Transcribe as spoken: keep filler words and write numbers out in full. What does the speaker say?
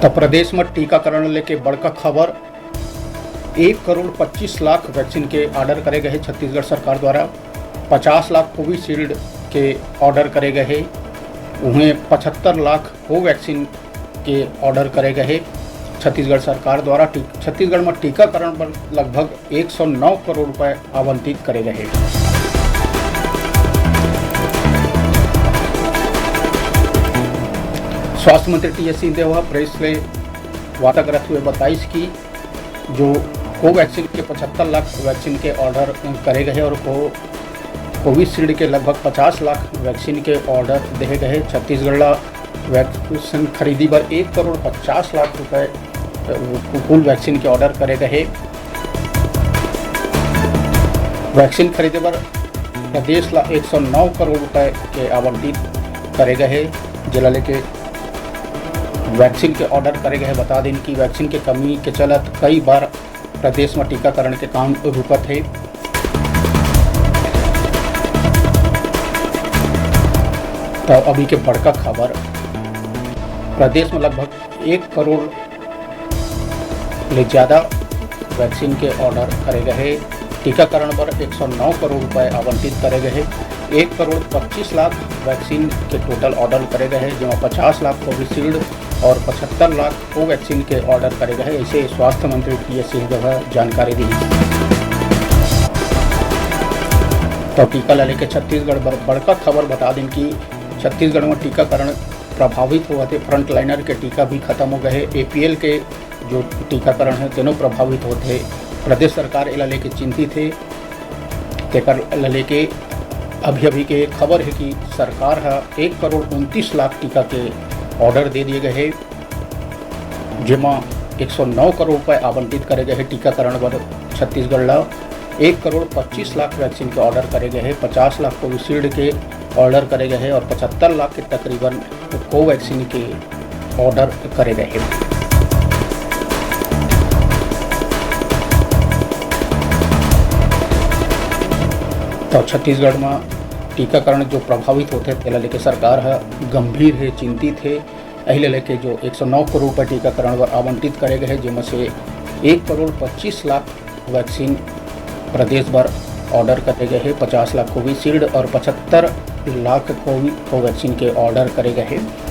अब प्रदेश म टीकाकरण लेके बड़का खबर, एक करोड़ पच्चीस लाख वैक्सीन के ऑर्डर करे गए हे छत्तीसगढ़ सरकार द्वारा। पचास लाख कोविशील्ड के ऑर्डर करे गए हे, उहें पचहत्तर लाख कोवैक्सीन के ऑर्डर करे गए हे। छत्तीसगढ़ सरकार द्वारा टी-, छत्तीसगढ़ म टीकाकरण बर लगभग एक सौ नौ करोड़ रुपए आवंटित करे गए हे। स्वास्थ्य मंत्री टीएस सिंहदेव ह प्रेस ले वार्ता करत हुए बताइस कि जो कोवैक्सीन के पचहत्तर लाख वैक्सीन के ऑर्डर करे गए हे और को कोविशील्ड के लगभग पचास लाख वैक्सीन के ऑर्डर देहे गए हे। छत्तीसगढ़ ला वैक्सीन खरीदी बर एक करोड़ पचास लाख रुपए, अ, कुल वैक्सीन के ऑर्डर करे गए हे। वैक्सीन खरीदे बर प्रदेश ला एक सौ नौ करोड़ रुपए के आवंटित करे गए हे, जेला लेके वैक्सीन के ऑर्डर करे गए हे। बता दिन कि वैक्सीन के कमी के चलत कई बार प्रदेश म टीकाकरण के काम रुकत हे। तो अभी के बड़का खबर, प्रदेश म लगभग एक करोड़ ले ज्यादा वैक्सीन के ऑर्डर करे गए हे। टीकाकरण बर एक सौ नौ करोड़ रुपए आवंटित करे गए हे। एक करोड़ पच्चीस लाख वैक्सीन के टोटल ऑर्डर करे गए हे, जेमा पचास लाख कोविशील्ड और पचहत्तर लाख कोवैक्सीन के ऑर्डर करे गए हे, ऐसे स्वास्थ्य मंत्री टीएस सिंहदेव ह जानकारी दी। तो टीका ला लेके छत्तीसगढ़ बर बड़का खबर। बता दिन कि छत्तीसगढ़ म टीकाकरण प्रभावित होवत हे, फ्रंटलाइनर के टीका भी खत्म हो गए हे, एपीएल के जो टीकाकरण हे तेनो प्रभावित होत हे। प्रदेश सरकार एला लेके चिंतित हे। तेकर ल लेके अभी-अभी के खबर हे कि सरकार ह एक करोड़ उनतीस लाख टीका के ऑर्डर दे दिए गए हे, जेमा एक सौ नौ करोड़ रुपए आवंटित करे गए हे टीकाकरण बर छत्तीसगढ़ ला। एक करोड़ पच्चीस लाख वैक्सीन के ऑर्डर करे गए हे, पचास लाख कोविशील्ड के ऑर्डर करे गए हे और पचहत्तर लाख के तकरीबन कोवैक्सीन के ऑर्डर करे गए हे। तो छत्तीसगढ़ म टीकाकरण जो प्रभावित होथे, तेला लेके सरकार ह गंभीर हे, चिंतित हे। एही ले लेके जो एक सौ नौ करोड़ रुपए टीकाकरण बर आवंटित करे गए हे, जेमा से एक करोड़ पच्चीस लाख वैक्सीन प्रदेश बर ऑर्डर करे गए हे, पचास लाख कोविशील्ड और पचहत्तर लाख कोवि-, कोवैक्सीन के ऑर्डर करे गए हे।